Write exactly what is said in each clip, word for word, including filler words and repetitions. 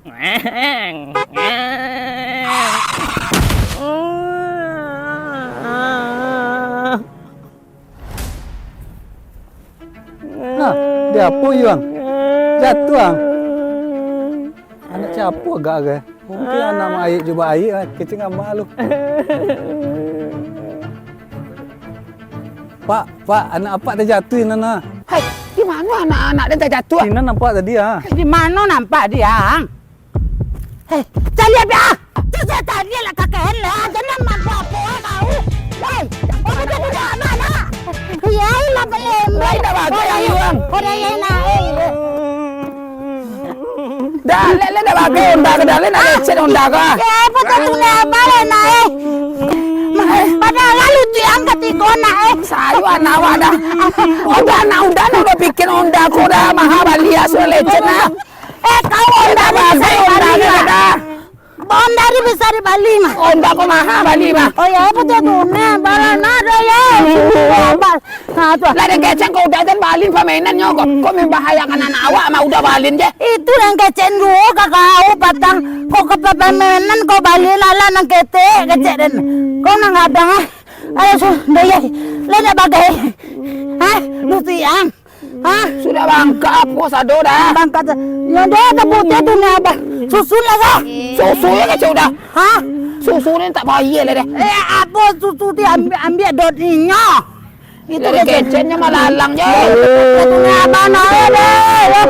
Nah, di apo, Yuang? Jatuah, ang? Anak siapo agak-agak? Mungkin anak maayik jo baayik, ah, kecek amak lu. Pak, Pak, anak apak tajatuah, Nan, ah. Hai, di mano anak-anak den tajatuah? Sinan nampak tadi, ah. Di mano nampak dia, ang? Hei, caliak, ah! Tu saya tadi lah kakek lah, jangan mampu apa kau. Hei, kau macam budak anak, nak? Iya, lah, belum. Lain dah bagai, Yuang. Kau dah, iya, nak, eh. Dah, lek, lek dah bagai onda ko, dah, lek nak lecet onda ko. Ya, apa tak tunai abah lah, nak, eh? Padahal lalu tiang katigo, nak, eh. Sayo anak awak dah. Onda, anak onda nak bapikian onda ko dah, maha bali, ah, sudah lecet, nah. Eh, kau onda ni bisa dibali, mah. Onda ni bisa dibali, mah. Onda ko maha bali, mah. Oh, ya, apa tu, tu? Nah, barana ada, ya. Abah. Nah, tu. Lah, den kecek kau udah den bali pamainannyo ko. Kau mambahayakan anak awak, mah, udah balin je. Itu nan kecek duo ka kau patang. Kau ka pamainan kau bali lah, lah, nan ketek, kecek den. Kau nan gadang, ah. Ayo, su-, dah, ya. Lah, nak bagai. Hah? Lu tiang. Hah? Sudah bangkak, apo sado dah. Bangkak tu. Yo dah, taputuih tu ni, Abah. Susu lah, Abah. Susu yo kecek udah. Hah? Susu ni tak bayar lah dah. Eh, apo susu ti ambiak, ambiak dot inyo. Itu dari kecek. Keceknyo malalang je. Itu ni Abah naik dah.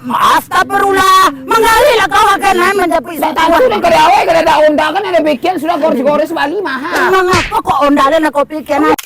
Astagfirullah. Manggali lah kau akan naik manjapuik. Tak tahu tu dari awal kalau ada onda kan ada bikin sudah gores-gores bali maha. Mangapa kok onda dah nak kau pikir, nah?